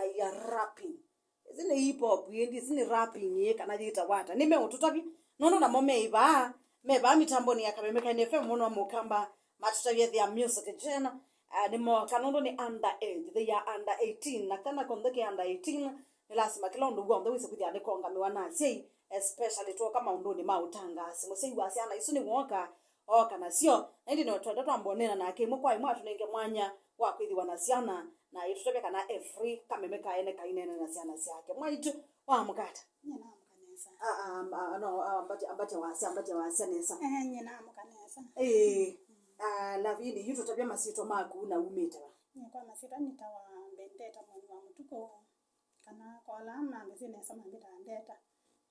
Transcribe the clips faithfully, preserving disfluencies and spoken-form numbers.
ya rapping. Ĩsĩ nĩ hip hop ĩndĩ, ĩsĩ nĩ rapping ĩ, kana yĩtawa ata? Nĩmeũtũtavya, nũndũ namo me vaa, me vaa mĩtambonĩ ya Kameme ka N F M, mwana wa Mũkamba, matũtavya they are music genre. Ah, nĩmooka nũndũ nĩ under age, they are under eighteen, na kana konthe ke under eighteen, nĩ lasima kĩla ũndũ w'onthe wĩse kwĩthĩa nĩ kũũngamĩwa na asyai, especially twoka maũndũnĩ ma ũtangaasi. Mũsyai wa syana isu nĩwooka, ooka nasyo, na ĩndĩ no twenda twamba ũneena nake ĩmwe kwa ĩmwe, atũnenge mwanya wa kwĩthĩwa na syana, na ĩtũtavya kana e free kameme kaene kaineena na syana syake. Mwaitũ, waamũka ata? Nyie naamũka nesa. Ah, ah, ah, no, ah, ambatya, ambatya wasya, ambatya wasya nesa. Eh, nyie naamũka nesa. Ĩĩ. Ah, Lavini, yu tũtavye masyĩtwa maku na umĩte va? Nyie kwa masyĩtwa nĩtawa Bendeta Mweni wa Mũtuku, kana kwa ala mambĩsĩ nesa mambĩtaa Ndeta.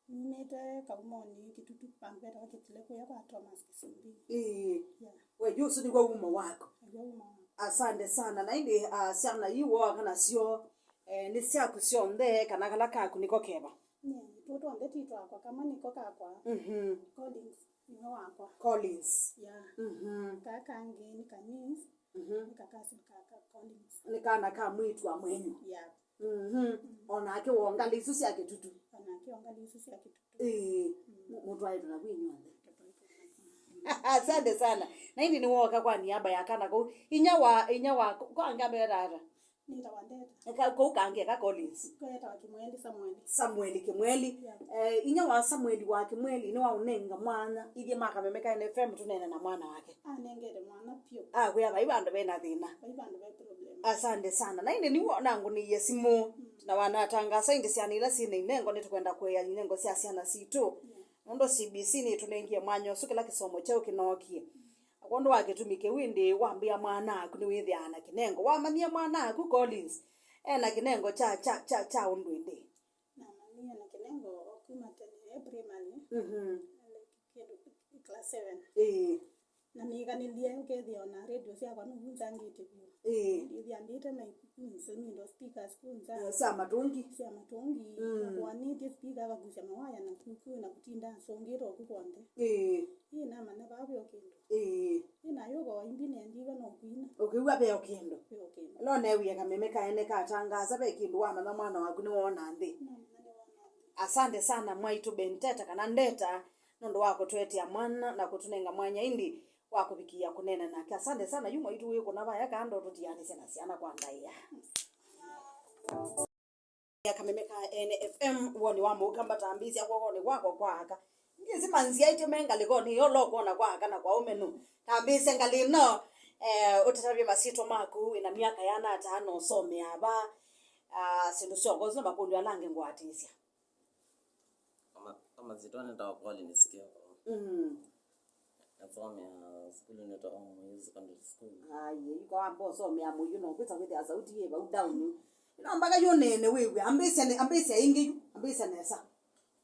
Numĩte Kaumonĩ Kĩtutu, vandũ vetawa Kĩtile, kũya kwa Thomas Kĩsumbi. Ĩĩ. Yeah. We, yu ũsu nĩw'o umo waku? Nĩw'o umo waku. Asante sana. Na ĩndĩ, ah, syana ii wooka nasyo, eh, nĩ syaku syonthe, kana kala kaku nĩko keva? Nyie, tuo twonthe ti twakwa, kamwe nĩko kakwa. Mhm. Collins nĩwe wakwa. Collins. Yeah. Mhm. Kaa kangĩ nĩ Kanis, mhm, nĩ kakasi kaka Collins. Nĩ kana ka mwĩĩtu wa mwenyu. Yeah. Mhm. O nake wongalĩ isu sya Kĩtutu. O nake wongalĩ isu sya Kĩtutu. Ĩĩ. Mm. Mũ-, mũtwaĩtwe na kwĩ inyuothe. Asante sana. Na ĩndĩ nĩwooka kwa niaba ya kana kau. Inya wa, inya wa, kwa ngambe tata. Nĩtawa Ndeta. Eka, kau kangĩ eka Collins. Ketawa Kĩmweli Samueli. Samueli Kĩmweli. Yeah. Eh, inya wa Samueli wa Kĩmweli nĩwaũnenga mwanya ithyĩ ma Kameme ka N F M tũneene na mwana wake. Anengete mwana vyũ. Akwĩa vai vandũ vena thĩna. Vai vandũ ve problem. Asante sana. Na ĩndĩ nĩw'o nangũnĩie simũ. Mm. Na wanatangasa ĩndĩ syana ila syĩ na inengo, nĩtũkwenda kũea inengo sya syana sitũ. Yeah. Nũndũ C B C nĩtũnengie mwanya ũsu kĩla kĩsomo kyeũ kĩnookie. Na kwondũ wa kĩtumi kĩu ĩndĩ wambĩa mwana aku nĩwĩthĩaa na kĩnengo. Wamanyie mwana aku Collins e na kĩnengo kya, kya, kya, kya ũndũ ĩndĩ? Namanyie na kĩnengo o kuma tene e primary. Mhm. Like kĩndũ class seven. Ĩĩ. Na nĩkanĩlye ũkethĩa ona radio syakwa nũvunzangĩte vyũ. Ĩĩ. Ndĩthĩa mbĩte microphones, nĩ indo speakers kũnza. Ĩĩ, sya matũngi. Sya matũngi. Mm. Nakũanĩtye speaker akakusya mawaya na kuku na kũtinda asũngĩte ũku kw'onthe. Ĩĩ. Ĩĩ, namanya vaa ve o kĩndũ. Ĩĩ. Ĩĩ, nayo kwa imbi nĩendiwe no kwina. Ũkĩw'a ve o kĩndũ. Ve o kĩndũ. No newie kameme kaene katangaasa ve kĩndũ wamanya mwana waku nĩwona nthĩ. Namanya nĩwona nthĩ. Asante sana mwaitũ Benteta kana Ndeta, nũndũ wa kũtũetea mwana na kũtũnenga mwanya ĩndĩ wa kũvikĩĩa kũneena nake. Asante sana, yu mwaitũ wĩkũna vaya kando tũtianĩsye na syana kwa ndaĩa. Ya kameme ka N F M, woni wa Mũkamba, tambĩsya kw'okonĩ kwakwa kwa aka. Ndĩsĩ manziaĩtye me ngalĩkonĩ ĩyo, lo kwona kwa aka na kwa ũmenu. Tambĩsya ngalĩ ĩno, eh, ũtatavye masyĩtwa maku, wĩna myaka yana atano, ũsomeaa va, ah, syĩndũ syoko isu na makũlyo ala angĩ ngũatĩĩsya. Ama-, amasyĩtwa nĩtawa Collins Kioko. Mm. Nasomea sukulu nĩtawa Muyu Secondary School. Ai, iko amba ũsomea Muyu no kwĩsa kwĩthĩa sauti yĩ vau down. Ino mpaka yu nene wĩw'e. Ambĩsya ne-, ambĩsya ĩngĩ yu. Ambĩsya nesa.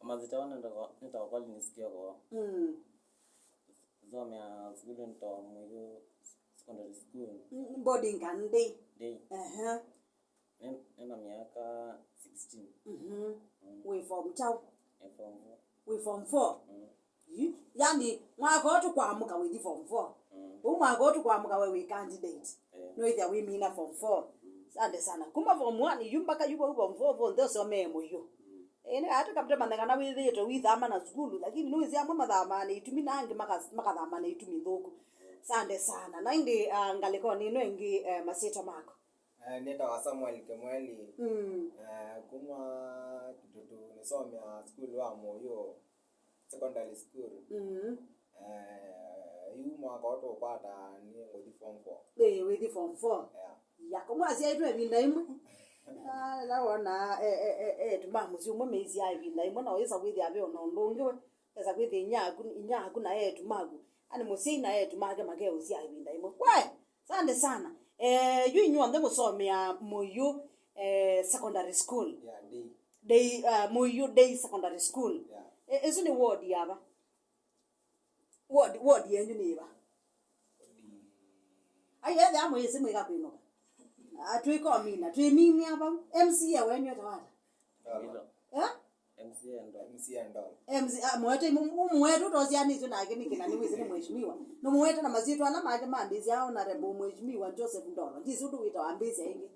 Amasyĩtwa nĩtawa, nĩtawa Collins Kioko. Mm. Nasomea sukulu nĩtawa Muyu Secondary School. Mm, boarding kan day. Day. Aha. Nĩ-, nĩna myaka sixteen. Mhm. Mm. Wĩ form kyaũ? Nĩ form four. Wĩ form four? Mm. Yu, yani, mwaka ũũ tũkwamũka wĩthi form four. Mm. Ũu mwaka ũũ tũkwamũka we wĩ candidate. Eh. Nĩwĩthĩa wĩmina form four. Mm. Asante sana. Kuma form one yu mpaka yu vau form four, vonthe ũsomee Muyu. Mm. Ĩĩ, nĩ ata kapita manya kana wĩthĩĩtwe wĩthama na sukulu, lakini nĩwĩsĩ amwe mathamaa na itumi na angĩ makas-, makathama na itumi nthũku. Asante sana. Na ĩndĩ, ah, ngalĩkonĩ ĩno ĩngĩ, eh, masyĩtwa maku? Eh, nĩtawa Samuel Kĩmweli. Mm. Eh, kuma Kĩtutu nĩsomea sukulu wa Mũyũ Secondary School. Mm. Eh, yu mwaka ũũ tũkwata nĩ ngũthi form four. Ĩĩ, wĩthi form four. Yeah. Ya, kũmwe asyaĩtwe ĩvinda ĩmwe. Ah, ĩla wona, eh, eh, eh, eh, eĩtu ma mũsyĩ ũmwe meisyaa ĩvinda ĩmwe, na ũyĩsa kwĩthĩa ve ona ũndũ ũngĩ we. Esa kwĩthĩa inya aku, inya aku na eĩtu maku. Ani mũsyai na eĩtu make makeũsyaa ĩvinda ĩmwe. We! Asante sana. Eh, yu inyuonthe mũsomea Mũyũ, eh, Secondary School. Yeah, Day. Day, uh, Mũyũ Day Secondary School. Yeah. Eh, ĩsu nĩ ward ya va? Ward, ward yenyu nĩ va? Ai, ethĩa mwĩsĩ mwĩka kwĩnũka. Ah, twĩkomina, twĩminia vau. M C A wenyu etawa ata? Ndolo. Eh? M C A Ndolo. M C A Ndolo. M C A, ah, mũwete, mũ-, mũ-, mũwete ũtosianĩswe nake nĩkĩ na nĩwĩsĩ nĩ mheshimiwa. Nũmũwete na masyĩtwa ala make mambĩsya Honorable Mheshimiwa Joseph Ndolo. Ndĩsĩ ũndũ wĩtawa ambĩsya ĩngĩ.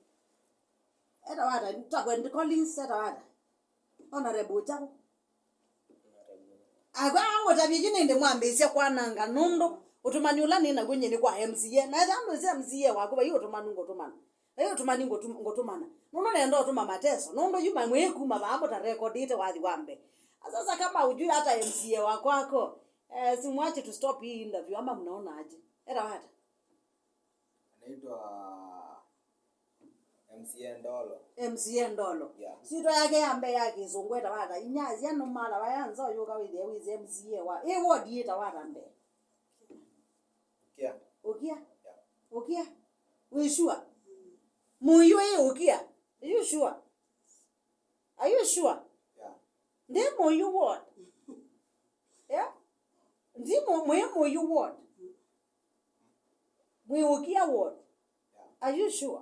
Etawa ata? Takwe ndi Collins, etawa ata? Honorable Chako. Akwa amũtavye yu nĩndĩ mwambĩĩsya kwananga nũndũ ũtũmani ũla nĩ naw'o nyie nĩ kwa M C A. Na ethĩwa ndwĩsĩ M C A waku, vai ũtũmanu ngũtũmana. Vai ũtũmani ngũtũ-, ngũtũmana. Nũndũ nenda ũtũma mateso. Nũndũ yu mamwĩĩ kuma vaa mũtarekondĩte wathi wa mbee. Sasa kama hujui hata M C A wa kwako, eh, simwache tu stop hii interview, ama mnaona aje? Etawa ata? Anaitwa M C A Ndolo. M C A Ndolo. Yeah. Syĩtwa yake ya mbee ya kĩsũngũ etawa ata? Inyasya nũmala wa ya nza ũyũka wĩthĩa wĩsĩ M C A wa. Ĩ ward yĩtawa ata mbee? Ũkia. Ũkia? Yeah. Ũkia? Wĩ sure? Mũiũ ĩ Ũkia? Are you sure? Are you sure? Yeah. Ndi Mũiũ ward. Yeah? Ndi mũ-, mwĩ Mũiũ ward. Mwĩ Ũkia ward. Yeah. Are you sure?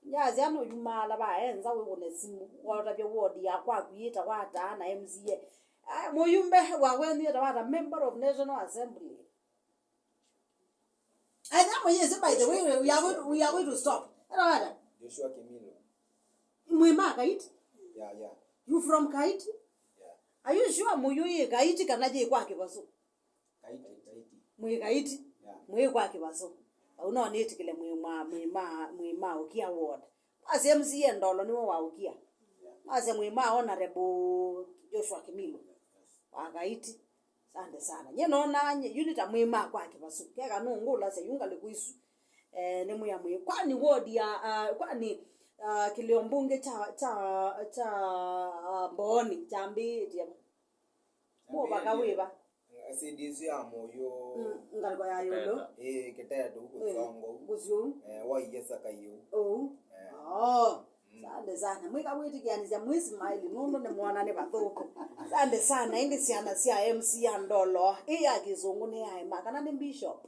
Nyasya nũyumaala vaenza wĩw'ũne simũ. Waũtavya ward ya kwaku yĩtawa ata na M C A. Ah, mũyumbe wa wenyu etawa ata, member of National Assembly. I think we is, by the way, we are going to, we are going to stop. Etawa ata? Joshua Kimilo. Mwĩ ma Kaiti? Yeah, yeah. You from Kaiti? Yeah. Are you sure mũyũ yĩ Kaiti kana yĩ kwa Kĩvasũ? Kaiti, Kaiti. Mwĩ Kaiti? Yeah. Mwĩ kwa Kĩvasũ. Au no nĩtĩkĩle mwĩ ma, mwĩ ma, mwĩ ma Ũkia ward. Mwasya M C A Ndolo nĩwe wa Ũkia. Yeah. Mwasya mwĩ ma Honorable Joshua Kimilo. Yes, yes. Wa Kaiti. Asante sana. Nyie nona nye, yu nĩ ta mwĩ ma kwa Kĩvasũ. Keka nũngũlasya yu ngalĩko isu. Eh, nĩ mwĩa mwĩ. Kwani ward ya, ah, kwani, ah, kĩlĩo mbunge kya, kya, kya, ah, Mbooni kyambĩĩtye va? Mũvaka wĩva? Sidi isu ya mũyũ. Mm, ngalĩko ya ĩũlũ. Ĩĩ, Kĩteto, eh, kũsongo. Kũsyo. Eh, wa Iyesa Kaiũ. Ũu. Eh. Oh. Mm. Asante sana. Mwĩka wĩtĩkĩanĩsya mwĩ smile, nũndũ nĩmwona nĩ vathũku. Asante sana. Ĩndĩ syana sya M C A Ndolo, ĩ ya kĩsũngũ nĩ ya ema, kana nĩ bishop?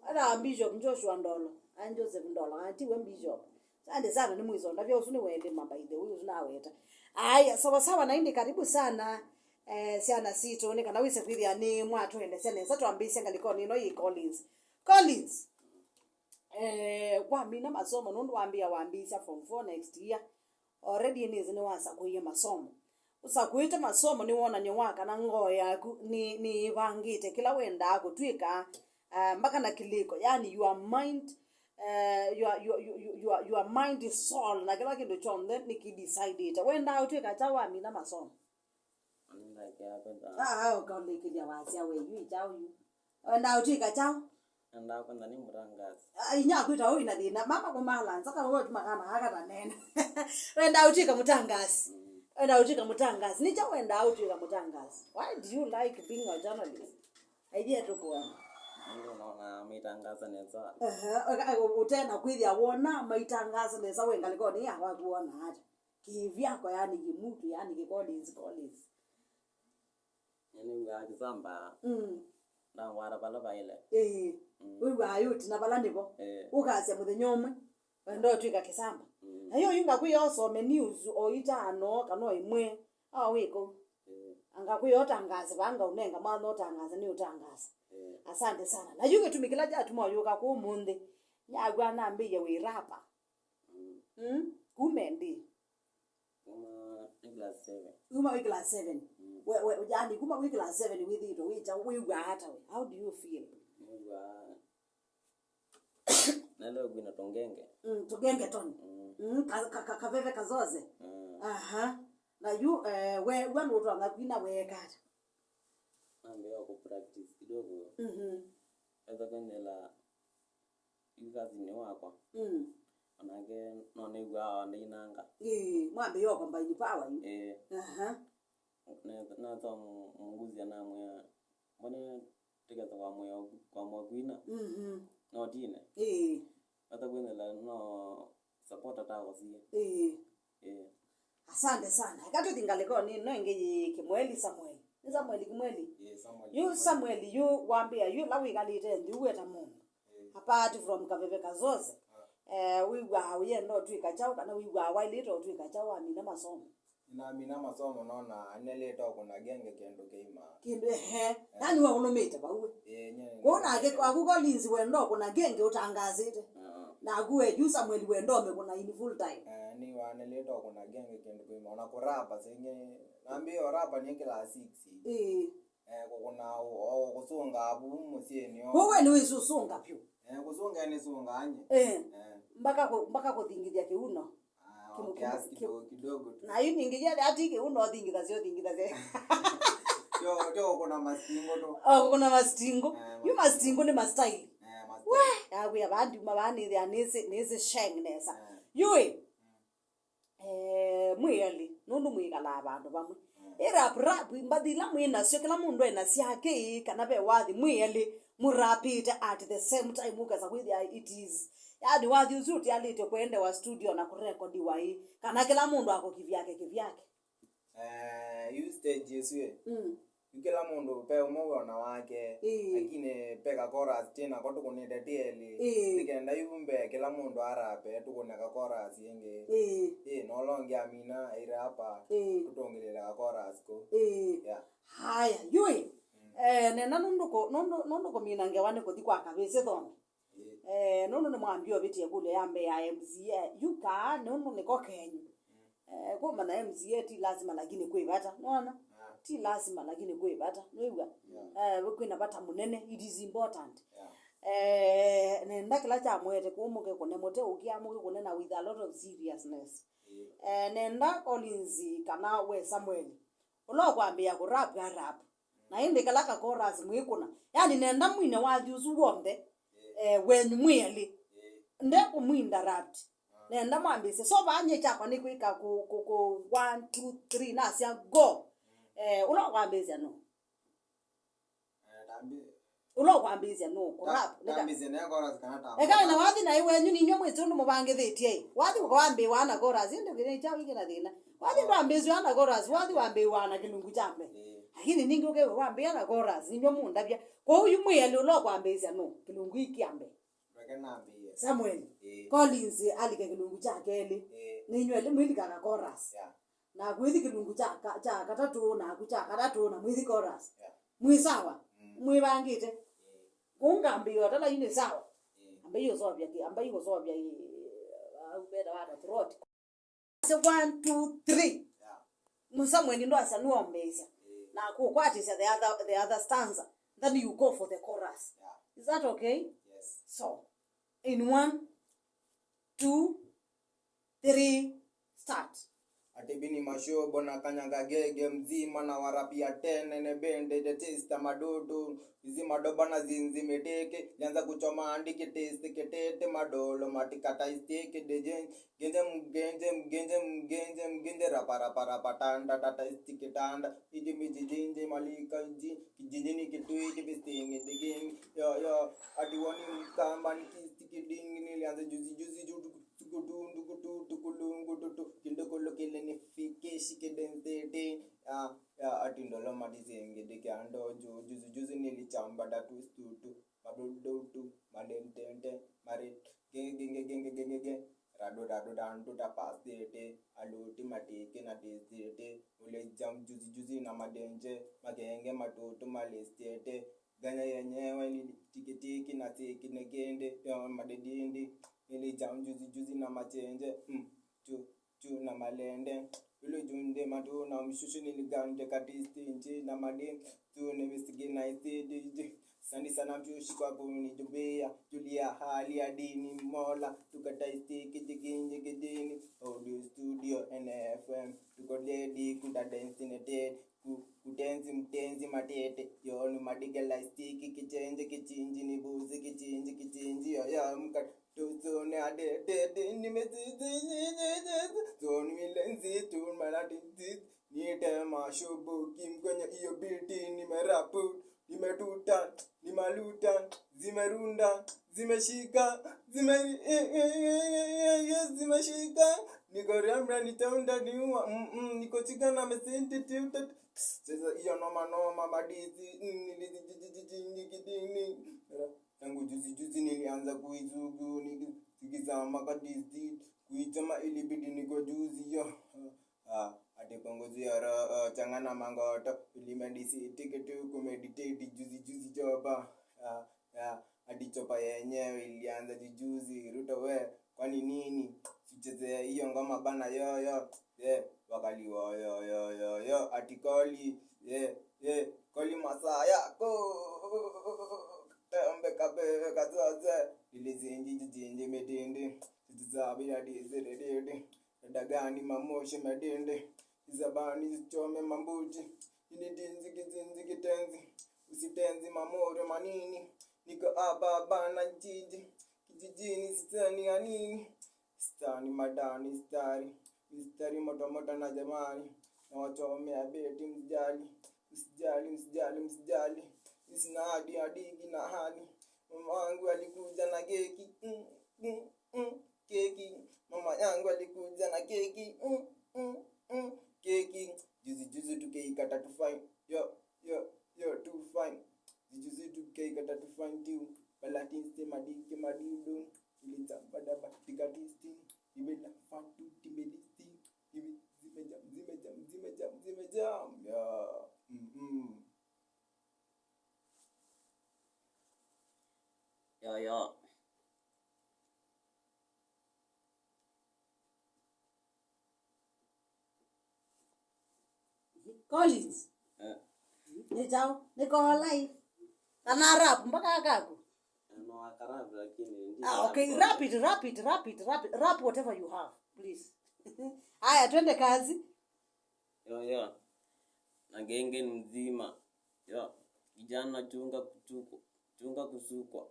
Ala bishop Joshua Ndolo, a Joseph Ndolo, a tiwe bishop. Asante sana, nĩ mwĩsonda vya ũsu nĩ welima, by the way, ũsu naweta. Aya, sawa sawa, na ĩndĩ karibu sana. Eh, syana sitũ, nĩ kana wĩse kwĩthĩa nĩ mwatũelesya nesa, twambĩĩsya ngalĩkonĩ ĩno yĩ Collins. Collins, eh, wamina masomo, nũndũ wambĩa wambĩĩsya form four next year. Already nĩsĩ nĩwasakũie masomo. Ũsakũĩte masomo nĩ wonany'o wa kana ngoo yaku nĩ, nĩĩvangĩte kĩla wendaa kũtw'ĩka, ah, mbaka na kĩlĩko. Yani, your mind, eh, your, your, your, your, your mind is soul, na kĩla kĩndũ kyonthe nĩkĩdecidĩte. Wendaa ũtw'ĩka kyaũ wamina masomo? Nĩndakĩa kwenda. Ah, ũkaũlĩkĩlya wasya we, yu ĩ kyaũ yu? Wendaa ũtw'ĩka kyaũ? Nendaa kwenda nĩ mũtangaasi. Ah, inya akwĩta ũĩ na thĩna. Mama kũmala, nzaka wewe tuma kana aka ta nena. Wendaa ũtw'ĩka mũtangaasi. Mm. Wendaa ũtw'ĩka mũtangaasi. Nĩ kyaũ wendaa ũtw'ĩka mũtangaasi? Why do you like being a journalist? Idea tũkũona. Ndio naona maitangaza nesa. Ehe, ũtena kwĩthĩa wona maitangaza nesa we ngalĩkonĩ ya waku wona ata? Kĩvyako, yani, kĩmutu, yani, kĩ Collins, Collins. Nĩw'aa kĩsamba. Mm. Ndangwata vala vaĩle. Ĩĩ. Mm. Wĩw'aa yũtina vala nĩvo. Ĩĩ. Ũkasya mũthenya ũmwe, wenda ũtw'ĩka kĩsamba. Mm. Na yu yu ngakwĩa ũsome news o itano kana o ĩmwe, a wĩ kũu. Ĩĩ. Angakwĩa ũtangaase vaa ngaũnenga mwanya ũtangaase nĩ ũtangaasa. Ĩĩ. Asante sana. Na yu kĩtumi kĩla kyatuma ũyũka kũũ ũmũnthĩ, nyaw'a nambĩĩe wĩ rapa. Mm. Mm? Kuma ĩndĩ? Kuma nĩ class seven. Kuma wĩ class seven. Mm. We, we, yani, kuma wĩ class seven wĩthĩĩtwe wĩ kyaũ, wĩw'aa ata we? How do you feel? Nĩw'aa naelewa kwĩna tũngenge. Mm, tũngenge toni. Mm. Mm, ka, ka, ka, kaveve kazoze. Mm. Aha. Na yu, eh, we, we nũtonya kwina weeka ata? Nambĩĩa kũ practice kidogo. Mhm. Ethwa kwĩnthĩla yu kasinĩ wakwa. Mm. Onake no nĩw'aa ndainanga. Ĩĩ, mwambĩĩa combine power yu. Ĩĩ. Aha. Ne-, nethwa mũ-, mũnguzya namwĩa, mbone tĩketha kwa mwĩa, kwa mwakwina. Mhm. No tine. Ĩĩ. Ata kwĩnthĩla no support atakosie. Ĩĩ. Ĩĩ. Asante sana. Eka tũthi ngalĩkonĩ ĩno ĩngĩ yĩ Kĩmweli Samuel. Nĩ Samuel Kĩmweli? Ĩĩ, Samuel Yu Kĩmweli. Samuel yu wambĩa yu la wĩkalĩte nthĩ weta mũndũ. Ĩĩ. Apart from kaveve kazoze. Ah. Eh, wĩw'aa ũyenda ũtw'ĩka kyaũ kana wĩw'aa waĩlĩte ũtw'ĩka kyaũ wamina masomo? Namina masomo nona nĩlĩte ũkũna ngenge kĩndũ kĩima. Kĩndũ, ehe. Yaani we ũnũmĩte vau we. Ĩĩ, nye nĩ- Kũu nake aku Collins wenda ũkũna ngenge ũtangaasĩte. Ah. Naku we yu Samuel wenda ũmĩkũna in full time. Eh, nĩ wa nĩlĩte ũkũna ngenge kĩndũ kĩima. Ona kũrapa sĩngĩ. Nambĩĩe ũrapa nĩ class six. Ĩĩ. Eh, kũkũna o, o kũsũnga avu mũsyĩnĩ o. Kũu we nĩwĩsũsũnga vyũ. Eh, kũsũnga nĩsũngaa nye. Eh. Eh. Mpaka kũ-, mpaka kũthingithya kĩuno. Ah, o kiasi kidogo kidogo tu. Na yu ningĩ yathe ati kĩuno ũthingithasya ũthingithasya. Tyo, tyo kũkũna mastingo tu. O kũkũna mastingo. Eh, yu mastingo nĩ mastyle. Eh, mastyle. We, yakwĩa vaa ndiuma vaa nĩthĩa nĩsĩ, nĩsĩ sheng nesa. Eh. Yũĩ. Eh, mwĩ elĩ, nũndũ mwĩkalaa vandũ vamwe. Mm. Ĩ rap rap, mbathi ila mwĩ nasyo, kĩla mũndũ ena syake ĩ, kana ve wathi, mwĩ elĩ mũrapĩte at the same time, ũkesa kwĩthĩa it is. Yaani wathi ũsu ũtialĩte kwendewa studio na kũrekodiwa ĩ, kana kĩla mũndũ ako kĩvyake kĩvyake. Eh, yu stage ĩsu ĩ. Mm. Yu kĩla mũndũ ve ũmwe wĩ ona wake, ĩĩ, lakini ve ka chorus twĩ nako tũkũnĩte twĩ elĩ. Ĩĩ. Nĩ kenda yu mbee kĩla mũndũ arape, tũkũne ka chorus ĩngĩ. Ĩĩ. Ĩĩ, na ũla ũngĩ amina airapa, ĩĩ, tũtũngĩlĩle ka chorus kũ. Ĩĩ. Yeah. Haya, yũĩ. Mm. Eh, nenda nũndũ kũ-, nũndũ, nũndũ kũmina ngewa nĩ kũthi kwa kavĩsĩ thonge. Ĩĩ. Eh, nũndũ nĩmwambie ũvĩtie kũlya ya mbee ya M C A. Yu kaa, nũndũ nĩko kenyu. Mm. Eh, kũmanya M C A ti lazima lakini kwĩ vata, nona? Yeah. Ti lazima lakini kwĩ vata, nĩwĩw'a? Yeah. Eh, kwĩna vata mũnene, it is important. Yeah. Eh, nenda kĩla kyamwete kũu mũkĩkũne mũte ũkĩa mũkĩkũne na with a lot of seriousness. Yeah. Eh, nenda Collins kana we Samuel, ũla ũkwambĩĩa kũrap arap. Na ĩndĩ kala ka chorus mwĩkũna. Yani nenda mwine wathi ũsu w'onthe, eh, wenyu mwĩ elĩ. Ndekũmwinterrupt. Nenda mwambĩĩsye. So vaa nyie kyakwa nĩ kwĩka kũ, kũ, kũ, one, two, three, nasya go. Eh, ũla ũkwambĩĩsya nũ? Ũla ũkwambĩĩsya nũ? Kũrap. Eka na wathi naĩ wenyu, ninyw'ĩ mwĩsĩ ũndũ mũvangĩthĩtye ĩ. Wathi ũkawambĩĩwa na chorus, ĩndĩ kĩnĩ kya wĩkĩ na thĩna. Wathi ndwambĩĩsw'a na chorus, wathi wambĩĩwa na kĩlungu kya mbee. Ĩĩ. Lakini ningĩ ũkew'a wambĩĩa na chorus, ninyw'ĩ mũndavya. Kwoou yu mwĩ elĩ ũla ũkwambĩĩsya nũ? Kĩlungu ĩĩ kya mbee. Reke nambĩĩe. Samuel. Ĩĩ. Collins alike kĩlungu kya kelĩ. Ĩĩ. Ninyw'ĩ elĩ mwĩlikaga chorus. Yeah. Na kwĩthi kĩlungu kya ka-, kya katatũ, naku kya katatũ, na mwĩthi chorus. Yeah. Mwĩ sawa? Mm. Mwĩvangĩte? Ĩĩ. Kũu ngambĩĩa ũtala yu nĩ sawa? Ĩĩ. Ambai ũsovya kĩ-, ambai ũsovya ĩ, au mbeta wa throat. Say one, two, three. Yeah. Musa mweni ndwasya nĩwombeesya. Ĩĩ. Na kũkwatĩsya the other, the other stanza. Then you go for the chorus. Yeah. Is that okay? Yes. So, in one, two, three, start. Ati bini mashobo na kanyaga gege mzima na warapia tene ne bende de testa madudu. Hizi madoba na zinzi miteke, nyanza kuchoma andiki testi kitete madolo matikata isteke deje. Genje mgenje mgenje mgenje mgenje rapa rapa rapa tanda tata istiki tanda. Iji miji jinji malika iji kijinjini kitwiji bistingi digingi. Yo yo ati wani mkamba ni kistiki dingi nilianza juzi juzi juzi. Tukutundu kutu tukulungu tutu kindokolo kile nifike shike densete. Ya ya ati ndolo madisenge deke ando ju juzi juzi nilichamba datu stutu madudutu malentente mare gengegengegegege rado rado dandu da pastete aluti matike na destete ule jam juzi juzi na madenje magenge matutu malestete. Ganya yenyewe ni tikitiki na tiki ne kende ya madedindi. Nili jam juzi juzi na machenje. Mm. Chu chu na malende. Ulu junde matu na mshushu niligande katisti nchi na madin. Tu ni bisigi na isidi. Sandi sana mshushi kwa kunijubia. Julia hali ya dini mola. Tukataisti kijiginji kijini. Audio studio N F M. Tuko ledi kuda density na ted. Ku- kutenzi mtenzi matete yoni madigela istiki kichenje kichinji ni buzi kichinji kichinji yoyo mka tuzone adetete nimezizizizizoni milenzi tumanati nite mashubu kimkwenye iyo biti nimerapu nimetuta nimaluta zimerunda zimeshika zime zimeshika niko ramra nitaunda niua mm, mm, niko chika na mesenti tiuta sasa hiyo noma noma madisi nilizijijijijingikidini tangu juzi juzi nilianza kuizugu nikizama kadisi kuichoma ilibidi niko juzi yo ah, ati Zioro, oh, changana mangoto, ulimedisitiki tu kumeditate juzi juzi chopa. Ah, ah, hadi chopa yenyewe ilianza jujuzi. Ruto we, kwani nini? Sicheze hiyo ngoma bana, yo, yo. Yeah, wakali wo, yo, yo, yo, yo. Ati koli, yeah, yeah. Koli masaa yako. Tembe kabe kazaze. Dili zinji, zinji, medindi. Zizabira diziridi. Dadagani mamoshi madende, izabani zichome mambuji, ini dinzi kizinzi kitenzi, usitenzi mamoro manini, niko hapa hapa na jiji, kijijini sitani ya nini, sitani madani stari, mistari moto moto na jamani, na wachomea beti msijali, msijali, msijali, msijali, sina hadi hadi na hali, mama wangu alikuja na keki, mm, mm, mm. Keki, mama yangu alikuja na keki. Mm, mm, mm. Keki, juzi juzi tukeikata tu fine. Yo, yo, yo, tu fine. Juzi juzi tukeikata tu fine tu. Balatiste madike madudu. Ilita badaba tikatisti. Ibela fatu timbelisti. Ibi zimejam, zimejam, zimejam, zimejam. Yeah. Mm-hmm. Yo, yo. Collins. Eh. Nĩ kyaũ? Nĩ koo live. Kana rap mpaka akaku. No akarap lakini ndi Ah, okay, rap it, rap it, rap it, rap it. Rap whatever you have, please. Haya, twende kazi. Yo, yo. Na genge ni mzima. Yo. Kijana chunga kuchukwa. Chunga kusukwa.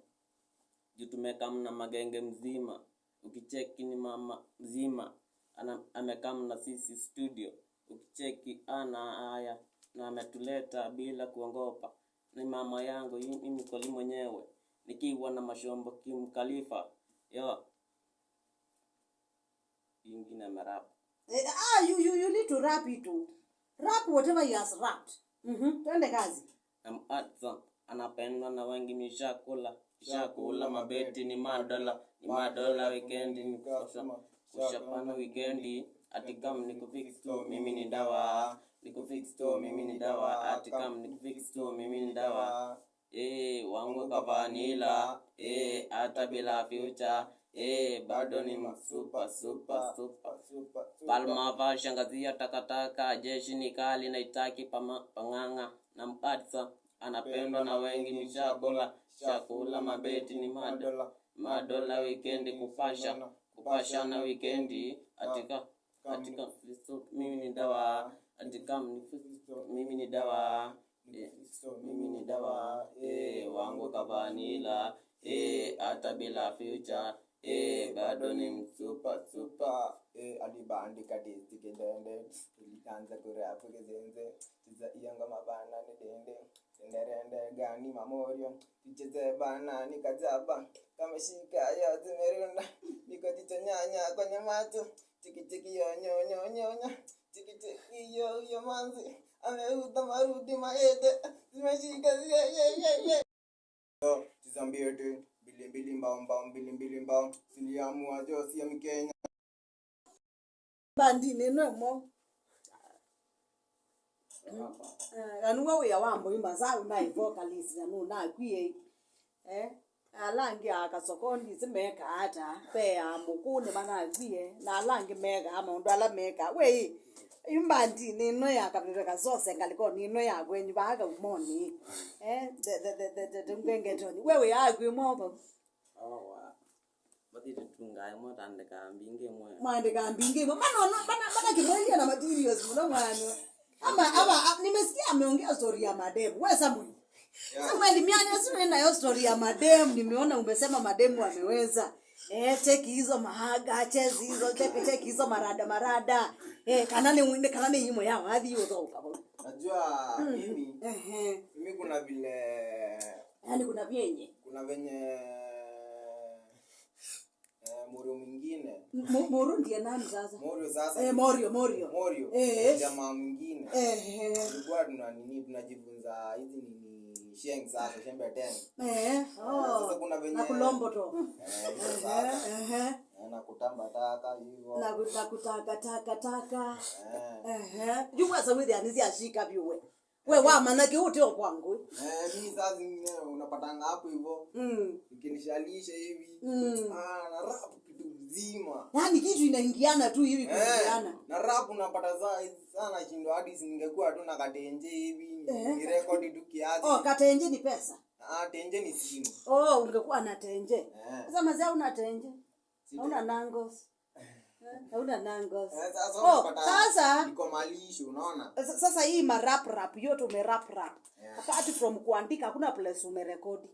Juu tumekam na magenge mzima. Ukicheki ni mama mzima. Ana, amekam na sisi studio. Ukicheki ana haya. Na ametuleta bila kuogopa. Ni mama yangu, hii mimi koli mwenyewe. Nikiwa na mashombo kimkalifa. Yo. Ingine amerap. Eh, ah, you, you, you need to rap it too. Rap whatever he has rapped. Mhm, twende kazi. I'm handsome, anapendwa na wengi, nishakula. Nishakula mabeti ni madola, ni madola wikendi ni kusha. Kushapana wikendi, ati kam ni kufix tu, mimi ni dawa. Ni kufix tu, mimi ni dawa, ati kam ni kufix tu, mimi ni dawa. Eh, wangu kavanila, eh, hata bila future, eh, bado ni super, super, super. Palma va shangazia takataka, jeshi ni kali na itaki pama, pang'ang'a na mpatsa, anapendwa na wengi ni chakula, chakula mabeti ni madola, madola wikendi kupasha, kupashana wikendi, atika, atika, mimi ni dawa, atika, mimi ni dawa. Eh, mimi ni dawa, eh, wangu kavanila, eh, hata bila future, eh, bado ni msupa, supa, eh, alibandika disti kidende, tulianza kurap kizenze, tiza iyo ngoma bana ni dende, dende rende gani mamorio, tucheze bana ni kajaba, kameshika ya zimerunda, niko jicho nyanya kwenye macho, chiki chiki yo nyo nyo nyo nyo, chiki chiki yo yo manzi. Ameuza marudi mayete. Zimeshika, ye, ye, ye, ye. Yo, tizambie tu, mbili mbili mbao, mbao, mbili mbili mbao. Siliamua Josi ya Mkenya. Bandinĩ ĩno ĩmwe. Eh, na nĩw'o wĩa wa Mbũi Masaũ naĩ vocalist na nũnakwie. Eh, ala angĩ a kasoko ndisi mekaa ata, ve a mũkũnĩ manakwie, na ala angĩ mekaa maũndũ ala mekaa. We, yu mbandinĩ ĩno ya Kaveve Kasose ngalĩkonĩ ĩno ya kwenyu vaa Kaumonĩ. Eh, the, the, the, the, the, the Ngengetoni. We wĩ akwĩ mwa vau. Awa, mathĩte tu ngaa ĩmwe, tandĩkaa mbingĩ ĩmwe. Mwandĩkaa mbingĩ ĩmwe. Mana, mana, mana kĩmwelia na materials mũno mwana. Ama, ama, a-, nimesikia ameongea story ya mademu. We Samuel. Yeah. Samuel, mianya sio nayo story ya mademu. Nimeona umesema mademu wameweza. Eh, cheki hizo mahaga, cheki hizo, cheki, cheki hizo marada, marada. Eh, kana ni, kana ni imo ya wathi uthoka. Najua mimi, ehe, mimi kuna vile, yani kuna vyenye. Kuna venye Eh, Morio mwingine. Mo-, Morio ndiye nani sasa? Morio sasa. Eh, Morio, Morio. Morio. Eh. Jamaa mwingine. Eh, eh. Tulikuwa tuna nini, tunajifunza hizi nini, Tieng sasa, shembe tieng. Eh, oh. Sasa kuna venye na kulomboto. Eh, hivyo sasa. Ehe, ehe. Eh, na kutamba taka hivyo. Na ku-, na kutaka, taka, taka. Eh. Ehe. Yu kwanza wĩthĩa nĩsyashika vyũ we. We wamanya kĩu ũte o kwa ngũĩ. Eh, mimi saa zingine unapatanga hapo hivyo. Mm. Nikinishalisha hivi. Mm. Ah, na rap kitu mzima. Yaani kitu inaingiana tu hivi. Eh, kuingiana. Na rap unapata saa, saa nashindwa hadi si ningekuwa tu na katenje hivi. Eh. Nirekodi tu kiasi. Oh, katenje ni pesa. Ah, tenje ni simu. Oh, ungekuwa na tenje. Eh. Sasa mazee una tenje. Hauna nangos. Eh, hauna nangos. Eh, sasa oh, unapata sasa niko malisho, unaona? Sa-, sasa hii ma rap rap yote ume rap rap. Yeah. Apart from kuandika, hakuna place umerekodi.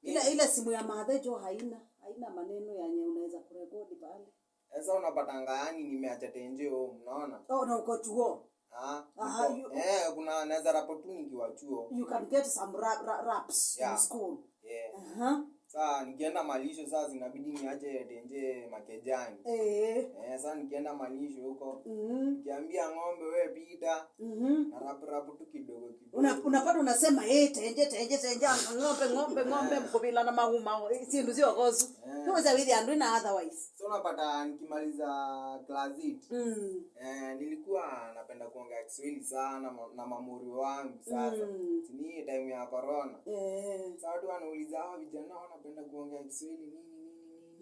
Ile, yeah, ile simu ya madhe jo haina, haina maneno yenye unaweza kurekodi pale. Sasa unapatanga yani nimeacha tenje home, unaona? Oh, na uko chuo. Ah, aha, niko, you, eh, kuna naweza rap tu nikiwa chuo. You can get some ra-, ra-, raps in, yeah, school. Yeah. Aha. Saa nikienda malisho, saa zinabidi niache tenje makejani. Eh. Eh, saa nikienda malisho huko, mhm, nikiambia ng'ombe, "We pita," mhm, na rap rap tu kidogo kidogo. Una-, unapata unasema, "Eh, tenje, tenje, tenje, ng'ombe, ng'ombe, ng'ombe, eh, mkubila na mauma, eh, sindu sio kosu." Eh. Tuweza withi andu na otherwise. So unapata nikimaliza class eight. Mm. Eh, nilikuwa napenda kuongea Kiswahili sana ma-, na mamuri wangu sasa. Mm. Si ni time ya corona. Eh. Sasa watu wanauliza, "Hawa vijana wanapenda kuongea Kiswahili nini, nini,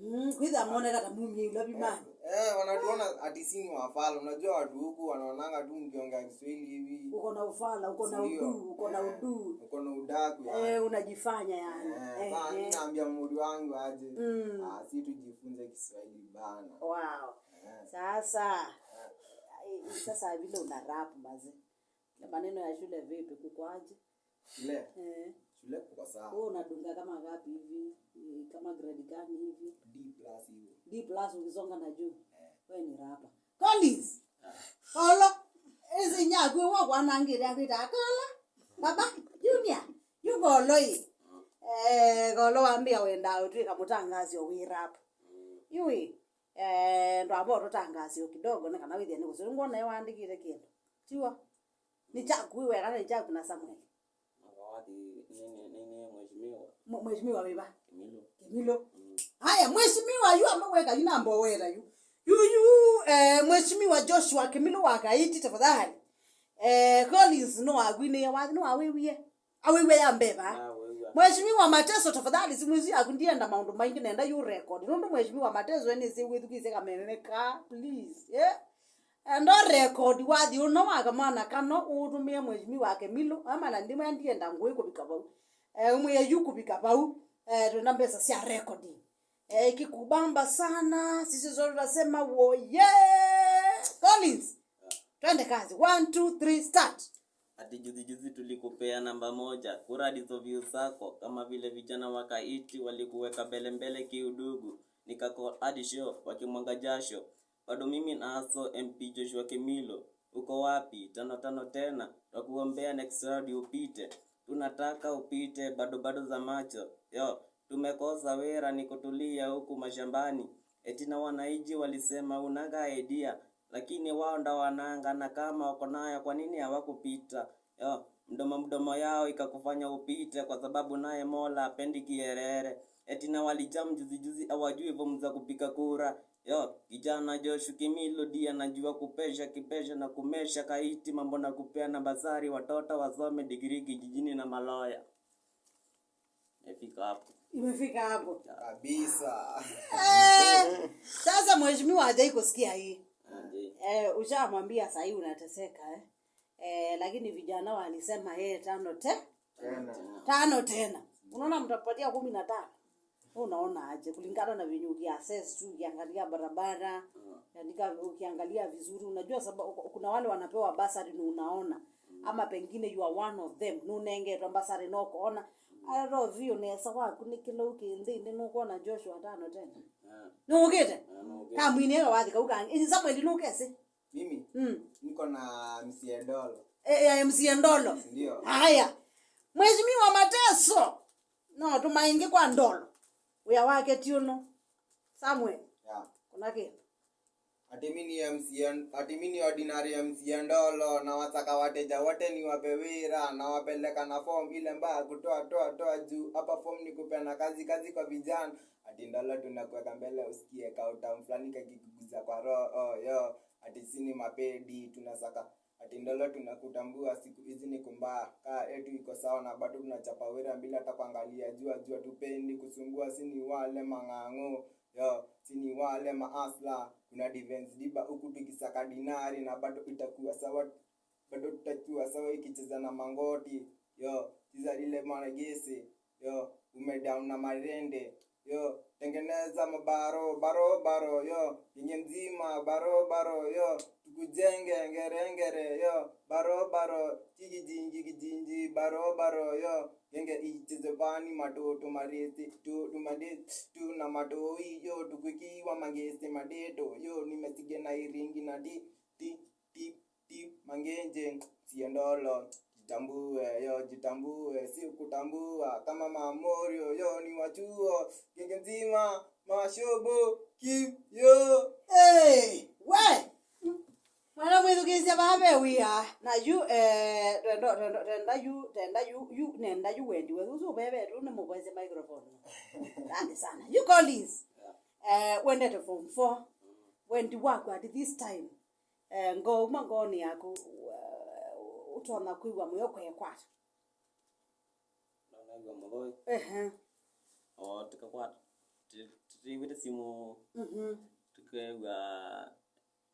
nini?" Mm, kwitha moneka ta mumie ilo bimani. Eh, eh, wanatuona ati si ni wafala. Unajua watu huku wanaonanga tu mkiongea Kiswahili hivi. Uko na ufala, uko na, si ndio, udu, uko na, eh, udu. Uko na udaku, eh, yani. Unajifanya yani. Eh, eh, sasa eh, mimi naambia muri wangu aje. Mm. Ah, si tujifunze Kiswahili bana. Wow. Eh. Sasa, eh, sasa vile una rap maze. Na maneno ya shule vipi, kukwaje? Shule? Eh. Shule kuko sawa. Wewe unadunga kama ngapi hivi? Eh, kama grade gani hivi? D plus hivi. D plus ukisonga na juu. Eh. Wewe ni rapa. Collins! Kolo! Ĩsĩ nyaku wakwanangĩte akwĩta Kolo! Baba, Junior, yu Kolo ĩ. Eh, Kolo wambĩa wenda ũtwĩka mũtangazi o wĩ rap. Yu ĩ, eh, ndwamba ũtũtangasie kidogo nĩ kana wĩthĩa nĩ kũsĩ. Ngwona ĩ wandĩkĩte kĩndũ. Tiwa? Nĩ kyaku wĩ weka, nĩ kyaku na Samuel? Mheshimiwa. Mwe-, mheshimiwa wĩva? Kimilo. Kimilo. Mm. Haya, mheshimiwa yu ameweka yu namba wera yu. Yu, yu, eh, mheshimiwa Joshua Kimilo wa Kaiti, tafadhali. Eh, Collins no agwinĩe wathi, no awiwie. Awiwie ya mbeva. Ah, wewe. Mheshimiwa Mateso, tafadhali, simu isu yaku ndienda maũndũ maingĩ, nenda yu record. Nũndũ mheshimiwa Mateso ene si wĩthukĩĩsye kameme ka, please. Eh? Enda record wathi ũno wa kamwana kano ũũtũmĩe mheshimiwa Kimilo, ama na ndimwe ndienda ngũĩ kũvika vau. Eh, ũmwĩe yu kũvika vau, eh, twenda mbesa sya recording. Eh, ikikubamba sana, sisi zote tunasema woye. Collins, twende kazi. One, two, three, start. Ati juzi juzi tulikupea namba moja, kura ndizo views zako, kama vile vijana wa Kaiti walikuweka mbele mbele kiudugu, nikako hadi show wakimwaga jasho. Bado mimi naso M P Joshua Kimilo, uko wapi? Tano tano tena, twakuombea next round upite. Tunataka upite, bado bado za macho. Yo, tumekosa wĩra ni kutulia huku mashambani. Eti na wananchi walisema unanga idea, lakini wao ndo wananga, na kama wako nayo kwa nini hawakupita? Yo, mdomo mdomo yao ikakufanya upite, kwa sababu naye Mola hapendi kierere. Eti na walijam juzi juzi, hawajui form za kupiga kura. Yo, kijana Josh Kimilo ndiye anajua kupesha, kipesha na kumesha Kaiti, mambo na kupeana basari watoto wasome degree kijijini na maloya. Imefika hapo. Imefika hapo. Kabisa. Eh, sasa mheshimiwa hajai kusikia hii. Aje. Eh, ushamwambia sahii unateseka, eh. Eh, lakini vijana walisema yeye tano te-, tena. Tano tena. Unaona mtapatia kumi na tano. Wewe unaona aje kulingana na venye ukiassess tu, ukiangalia barabara, ukiandika, ukiangalia vizuri, unajua sababu kuna wale wanapewa bursary na unaona, ama pengine you are one of them, na unengetwa bursary na ukoona. Ara rovio nesa waku nĩ kĩlau kĩ nthĩnĩ, nũkwona Joshua tano tena. Ah. Nũkĩte? Ah, nũkĩte. Kamwinĩ ĩyo wathi kau kangĩ. Ĩĩ, Samuel nũkesĩ? Mimi? Mm. Niko na M C A Ndolo. Eh, eh, M C A Ndolo. Ndio. Haya. Mheshimiwa Mateso. No, tũmaingi kwa Ndolo. Wĩa wake ti ũno. Samuel. Yeah. Kuna kĩndũ. Ati mi ni M C N, ati mi ni ordinary M C N Ndolo, na wasaka wateja wote ni wape wira, na wapeleka na form ile mbaya kutoa, toa, toa juu. Hapa form ni kupeana kazi, kazi kwa vijana. Ati Ndolo tunakuweka mbele usikie ka utamu fulani kakikuguza kwa roho, oh, yo. Ati si ni mapedi, tunasaka. Ati Ndolo tunakutambua, siku hizi ni kumbaa. Kaa yetu iko sawa na bado tunachapa wira bila hata kuangalia jua, jua tupendi kusumbua, si ni wale mang'ang'o. Yo, si ni wale maasla, kuna defense diba huku tukisaka dinari na bado itakuwa sawa, bado tutakuwa sawa ikicheza na mangoti. Yo, tiza lile mwanagesi. Yo, ume down na marende. Yo, tengeneza mabaro, baro, baro, yo, yenye nzima, baro, baro, yo, tukujenge, ngere, ngere, yo, baro, baro, jigijinji, jigijinji, baro, baro, yo, genge icheze vani matoto maresi, tu, tu madesi, tu na matoi, yo, tukukiwa mangesi madeto, yo, nimesige na iringi na di, di, di, di, mangenje, sie Ndolo, jitambue, yo, jitambue, si kutambua, kama mamorio, yo, ni wachuo, genge nzima, mashobo, kim, yo. Hey, we! Mwana mwĩthukĩĩsya vaa ve wĩa, na yu, eh, tenda, tenda, tenda yu, tenda yu, yu, nenda yu wendi wethu, ũsu ũveve tu nĩ mũvoesye microphone. Asante sana. Yu Collins, eh, wendete form four, wendi waku at this time, eh, ngoo uma ngoonĩ yaku, eh, ũtonya kwĩw'a mũyo kwekwata. Nonew'a mũthoi. Ehe. O, tũkakwata, tũ-, tũtĩw'ĩte simũ, mhm, tũkew'a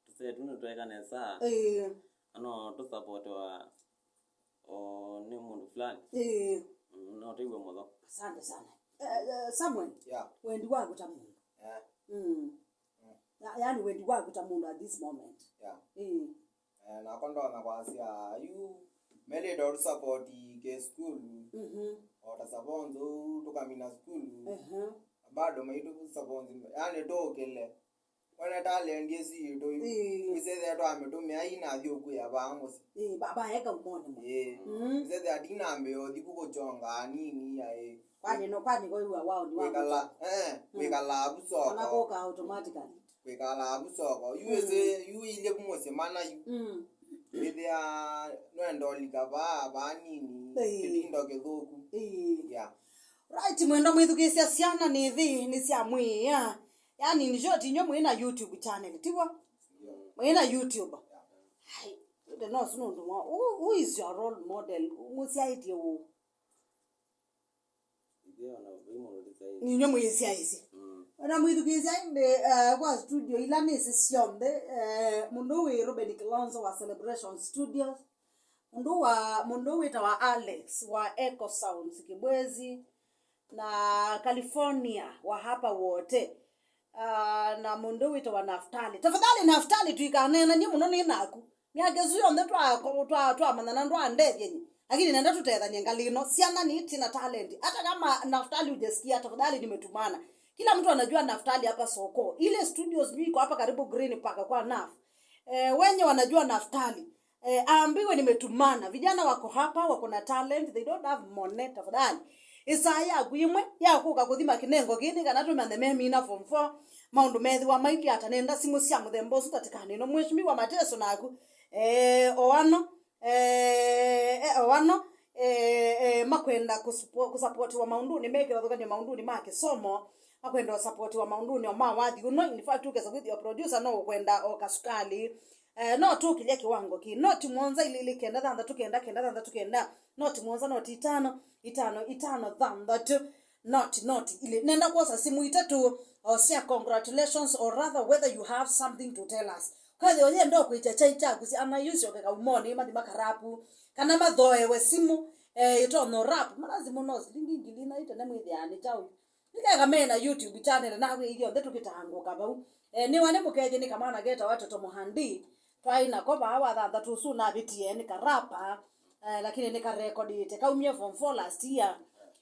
tũsee tũu nĩtweka nesa. Ĩĩ. Ano tũsapotiwa, o, nĩ mũndũ fulani. Ĩĩ. Mm, no tũiw'e mũtho. Asante sana. Eh, eh, Samuel, yeah, wendi waku ta mũndũ. Yeah. Mm. Mm. Ya-, yaani wendi waku ta mũndũ at this moment. Yeah. Ĩĩ. Eh, nakwa ndonya kwasya, yu, melĩte ũtũsapoti ke sukulu, mhm, o ta savonzo ũu tũkamina sukulu, ehe, bado maitũ savonzi, yani tũkĩle. Wene talent ĩsu yitũ yu, ĩĩ, wĩsethĩa twamĩtũmĩa ina athi ũkwĩa vaa mũsyĩ. Ĩĩ, ba-, baeka umoni mwa. Ĩĩ. Mm. Wĩsethĩa ndinambĩa ũthi ku kũchonga anini aĩ. Kwani no, kwani kwa iwa wao ni kwĩkala, eh, mm, kwĩkala avu soko. Kana kũka automatically. Kwĩkala avu soko. Yu, mm, ĩsĩ, yu ilye vu mũsyĩ mana yu. Mm. Wĩthĩa nwenda ũlika vaa, vaa nini, ĩĩ, kĩtindo kĩthũku. Ĩĩ. Yeah. Right, mwenda mwĩthukĩĩsya syana nĩ thĩ, nĩ sya mwĩĩa. Yani, in short, inywe mwĩ na YouTube channel, tiw'o? Yeah. Mwĩ na YouTube. Yeah. Ai, ĩndĩ no sino ũndũ mwa, who, who is your role model? Mũsyaĩtye ũ? Ithe ona vai mũndũ ndĩsyaĩtye. Ninywe mwĩsyaĩsye. Mm. Ona mwĩthukĩĩsya ĩndĩ, eh, kwa studio ila nĩsĩ syonthe, eh, mũndũ wĩ Ruben Kilonzo wa Celebration Studios, mũndũ wa, mũndũ wĩtawa Alex wa Echo Sounds Kibwezi, na California wa hapa wote. Ah, na mũndũ wĩtawa Naftali. Tafadhali Naftali, tũikaneenanie mũno nĩ naku. Myaka ĩsu yonthe twa-, twa-, twamanyana ndwandethya nyie. Lakini nenda tũtethanie ngalĩ ĩno. Syana nĩ tina talent. Hata kama Naftali hujasikia, tafadhali nimetumana. Kila mtu anajua Naftali hapa soko. Ile studio sijui iko hapa karibu Green Park kwa Naf. Eh, wenye wanajua Naftali. Eh, aambiwe nimetumana. Vijana wako hapa, wako na talent, they don't have money, tafadhali. Ĩsaa yaku ĩmwe ya kũka kũthima kĩnengo kĩĩ nĩ kana tũmanye memina form four, maũndũ methĩwa mailyĩ ata. Nenda simũ sya mũthemba ũsu tatĩkanĩno. Mheshimiwa Mateso naku, eh, o ano, eh, eh, o ano, eh, eh, makwenda kũsupo-, kũsapotiwa maũndũnĩ me kĩvathũkany'o maũndũnĩ ma kĩsomo, makwenda ũsapotiwa maũndũnĩ o ma wathi ũno. In fact, ũkesa kwĩthĩwa producer no ũkwenda o kasukali. Eh, no tũkĩlya kĩwango kĩ noti mũonza ilĩ ilĩ kenda thanthatũ kenda kenda thanthatũ kenda, noti mũonza noti itano itano itano thanthatũ, noti noti ilĩ. Nenda kwosa simũ itatũ o sya congratulations, or rather whether you have something to tell us. Kwethĩwa ũyenda kwĩkya kyai kyaku si ana yu syoke kaumonĩ mathi makarapu, kana mathoewe simũ, eh, ĩtonyo rap. Mana simũ no silingi ngili ina itene mwĩthĩaa nĩ kyaũ. Nĩkeka me na YouTube channel, naku ithyonthe tũkĩtangũka vau. Eh, nĩwa nĩ mũkethye nĩ kamwana ketawa Toto Muhandi. Twaĩ nako vaa wa thanthatũ ũsu navĩtie nĩ karapa. Eh, lakini nĩkarekodĩte. Kaumie form four last year.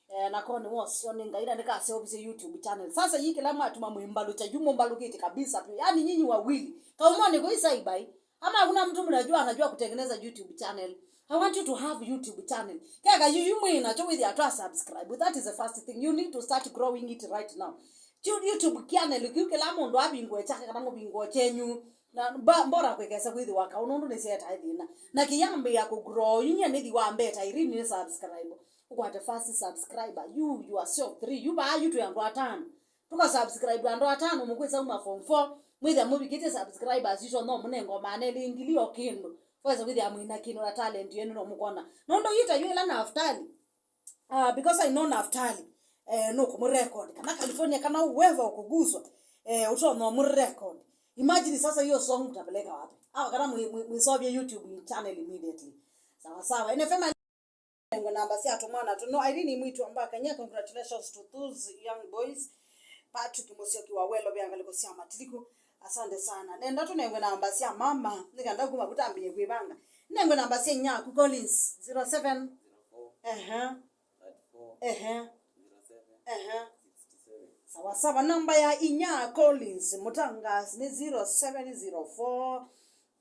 Eh, nako nĩwosyo nĩ Ngai na nĩkaseũvisye YouTube channel. Sasa yii kĩla mwatuma mwĩmbalũkya yu mũmbalũkĩtye kabisa vyũ. Yaani nyinyi wawili. Kaumonĩ kũi saibai. Ama hakuna mtu mnajua anajua kutengeneza YouTube channel. I want you to have YouTube channel. Keka yu, yu mwĩ nakyo wĩthĩa twa subscribe. That is the first thing. You need to start growing it right now. You-, YouTube channel, kĩu kĩla mũndũ avingũe kyake kana mũvingũe kyenyu. Na mba-, mbora kwĩkesa kwĩthĩwa kaũ nũndũ nĩsyaetae thĩna. Na kĩyambĩĩa kũgrow, yu nyie nĩthi wa mbee ta Irene nĩ subscribe. Ũkwate first subscriber, you, yourself, three, yu vaa yu twĩ andũ atano. Tũka subscribe andũ atano, mũkwĩsa uma form four, mwĩthĩa mũvikĩtye subscribers icio no mũnengwa maana elĩ ngili o kĩndũ. Wesa kwĩthĩa mwĩna kĩndũ na talent yenu no mũkona. Nũndũ yu ta yu ĩla Naftali, uh, because I know Naftali, eh, nũkũmũrecord. Kana California, kana whoever ũkũguswa, eh, ũtonya ũmũrecord. Imagine sasa hiyo song utapeleka wapi? Au kana mwi-, mwi-, mwisovye YouTube channel immediately. Sawa sawa. N F M nengwe namba sya tũmwana tũno. Irene Mwitu Ambakanya, congratulations to those young boys. Patrick Musyoki wa Welo vya ngaliko sya Matiliku. Asante sana. Nenda tũnengwe namba sya mama, nĩkenda kuma kutambĩe kwĩvanga. Nengwe namba sya inyaku Collins, zero seven. Ehe. Ehe. Ehe. Sawa sawa. Namba ya inya Collins Mutangas nĩ zero seven zero four,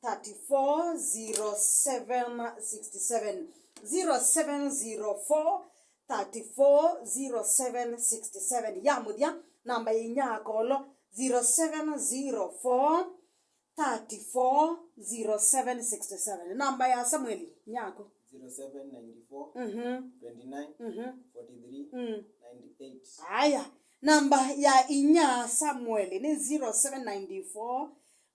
thirty-four zero seven sixty-seven, zero seven zero four, thirty-four zero seven sixty-seven. Ya mũthya, namba ya inya Kolo, zero seven zero four, thirty-four zero seven sixty-seven. Namba ya Samueli Nyako, zero seven nine four, mhm, twenty-nine, mhm, forty-three, mm, ninety-eight. Aya, namba ya inya Samueli nĩ zero seven nine four,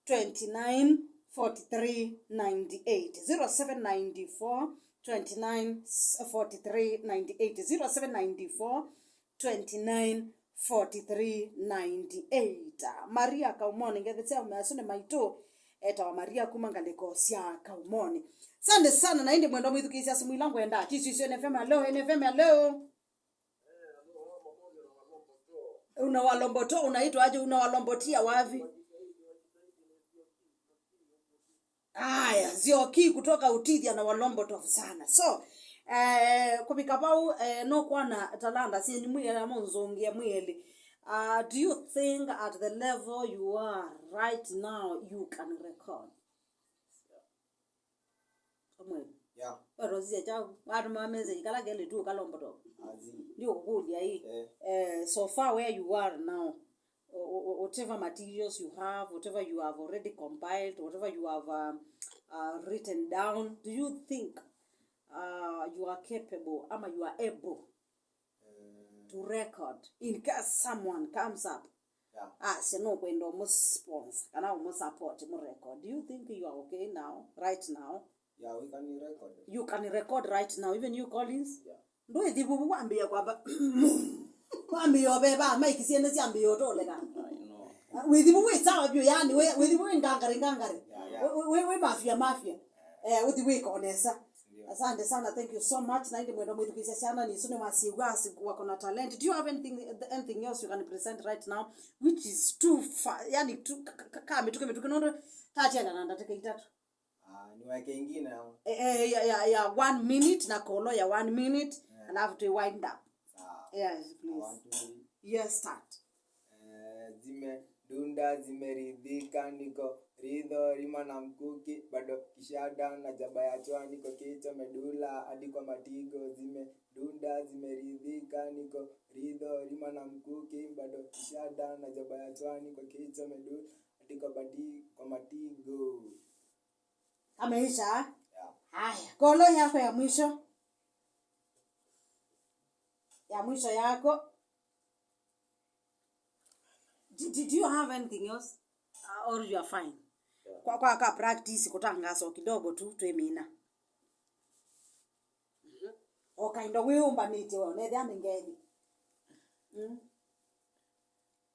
twenty-nine, forty-three, ninety-eight. Zero seven nine four, twenty-nine, forty-three, ninety-eight. Zero seven nine four, twenty-nine, forty-three, ninety-eight. Maria Kaumoni, ngethi sya umeasu nĩ maitũ, etawa Maria kuma ngalĩko sya Kaumoni. Sande sana, na ĩndĩ mwendwa mwĩthukĩĩsya simu ila ngwenda. Tisisyo N F M, hello, N F M, hello. Una Walomboto, unaitwa aje? Una Walombotia wapi? Aya, Zioki kutoka Utithya na Walomboto sana. So, eh, kũvika vau, eh, nũkwona talanta syenyu mwĩela mũnzũngĩe mwĩeli. Uh, do you think at the level you are right now, you can record? Samuel. Yeah. Watosisya chao. Watũma message kala kelĩ tu Kalomboto. Azi. Ndio kukulia hii. Eh. Eh, so far where you are now, o-, o-, o-, whatever materials you have, whatever you have already compiled, whatever you have, um, uh, written down, do you think, uh, you are capable ama you are able, eh, to record in case someone comes up, yeah, asya nũkwenda ũmũsponsor kana ũmũsupport mũrecord? Do you think you are okay now, right now? Yeah, we can record. You can record right now, even you, Collins? Yeah. Ndwĩthi vuvu wambĩĩa kwamba, wambĩĩa ũveva, maiki syene syambĩĩa ũtoleka. I know. Wĩthi vuvu wĩ sawa vyũ, yani, wĩ-, wĩthi vuvu wĩ ngangare, ngangare. Yeah, yeah. Wĩ, wĩ, wĩ, wĩ mafia, mafia. Eh, ũthi wĩka o nesa. Ndio. Asante sana, thank you so much. Na ĩndĩ mwendwa mwĩthukĩĩsya syana nĩ isu nĩ wasiwasi wako na talent. Do you have anything, anything else you can present right now which is too far? Yani, too, ka, ka, ka, ka mĩtũkĩ, mĩtũkĩ, nũndũ tatenda na ndatĩka itatũ. Ah, niweke ingine ama? Eh, eh, ya, ya, ya one minute na Kolo ya one minute, yeah, alafu tu wind up. Sawa. Yes, please. One, two, three. Yes, start. Eh, zimedunda, zimeridhika, niko ridho, rima na mkuki, bado kishada na jaba ya chwa, niko kichwa medula, hadi kwa matigo, zimedunda, zimeridhika, niko ridho, rima na mkuki, bado kishada na jaba ya chwa, niko kichwa medula, hadi kwa badi-, kwa matigo. Kameisha? Yeah. Haya, Kolo yako ya mwisho. Ya mwisho yako. Did, did you have anything else? Uh, or you are fine? Yeah. Kwa, kwa ka practice kũtangaza o kidogo tu, twĩmina. Mhm. O kaindo wĩũmbanĩtye we, ũnethĩa nĩ ngethi. Mm.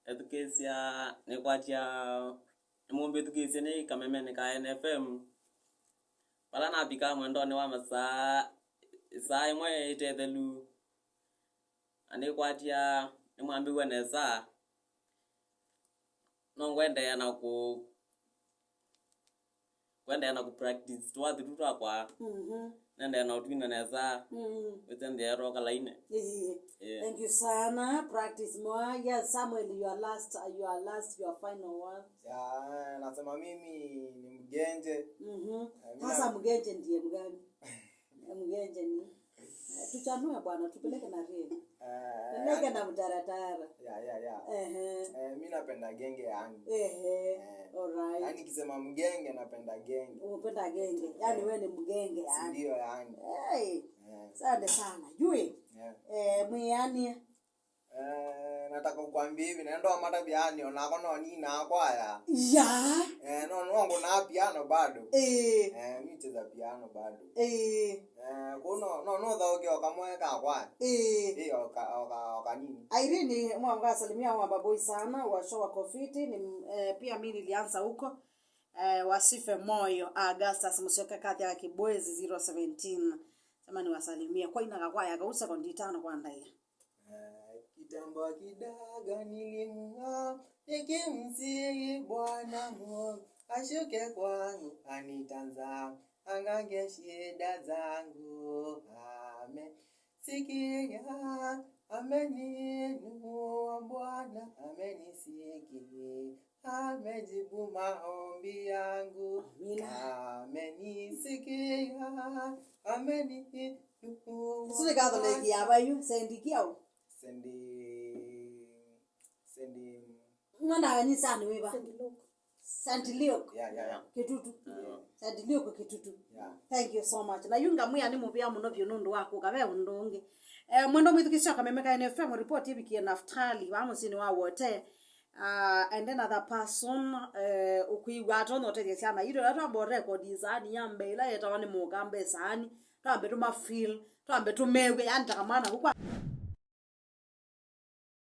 Ethukĩĩsya, nĩkwatya, nĩmũmbĩthukĩĩsye nĩ kamemeni ka N F M. Vala navika mwendonĩ wa masaa, ĩsaa ĩmwe ĩtethelu, na nĩkwatya, nĩmwambĩw'a nesa, no ngwendeea na kũ-, kwendeea na ku practice tũwathi tu twakwa. Mhm. Nendee na ũtwina nesa. Mm. Wĩte nthĩa yatwa kalaine. Ĩĩ. Yeah. Thank you sana. Practice more. Yes, Samuel, your last, your last, your final words. Ya, nasema mimi ni mgenje. Mhm. Eh, mimi sasa na- mgenje ndiye mgani? Mgenje ni? Tuchanue bwana, tupeleke na reli. Eh, peleke na mtaratara. Ya, ya, ya. Ehe. Eh, mi napenda genge yani. Ehe. Eh. Alright. Yani nikisema mgenge, napenda genge. Unapenda genge. Yani wewe ni mgenge yani. Ndio yani. Hey. Eh. Asante sana. Jui. Yeah. Eh, mwianie. Eh, nataka kukwambia hivi, naenda matavya yani, onako no nina kwaya. Ya. Eh, no, no, nguna piano bado. Eh. Eh, mi cheza piano bado. Eh. Eh, kuno, no, no, thauke okamwe ka kwaya. Eh. Eh, oka, oka, oka nini? Irene, mwa mkasalimia wa Baboi sana, wa show wa Kofiti, ni, eh, pia mimi nilianza huko. Eh, wasife moyo, Augustus Musyoka, Kathy ya Kibwezi zero seventeen. Sema niwasalimie. Kwa ina kakwaya kau sekondi itano kwa ndaia. Eh, kitambo kidogo nilimng'aa, nikimsihi Bwana Mungu ashuke kwangu, anitanza, angange shida zangu. Amen. Sikia, ameniinua Bwana, amenisikia, amejibu maombi yangu. Amina. Amenisikia, ameniinua. Suli Catholic ya vayu, Saint Kiau. Saint, Saint Mwana wa nyisani wiva? Saint Luke. Saint Luke. Yeah, yeah, yeah. Kitutu. Yeah. Saint Luke Kitutu. Yeah. Thank you so much. Na yu ngamwĩa nĩ mũvea mũno vyũ nũndũ wa kũka ve ũndũ ũngĩ. Eh, mwendo mwĩthukĩsya Kameme ka N F M, report ĩvikie Naftali, va mũsyĩnĩ wa Wote. Ah, and another person, eh, ũkwĩw'a atonya ũtethya syana. Yu ĩla twamba record isaani ya mbee ĩla yetawa nĩ Mũkamba isaani. Twambe tũma feel, twambe tũmew'e, yani ta kamwana kau kwa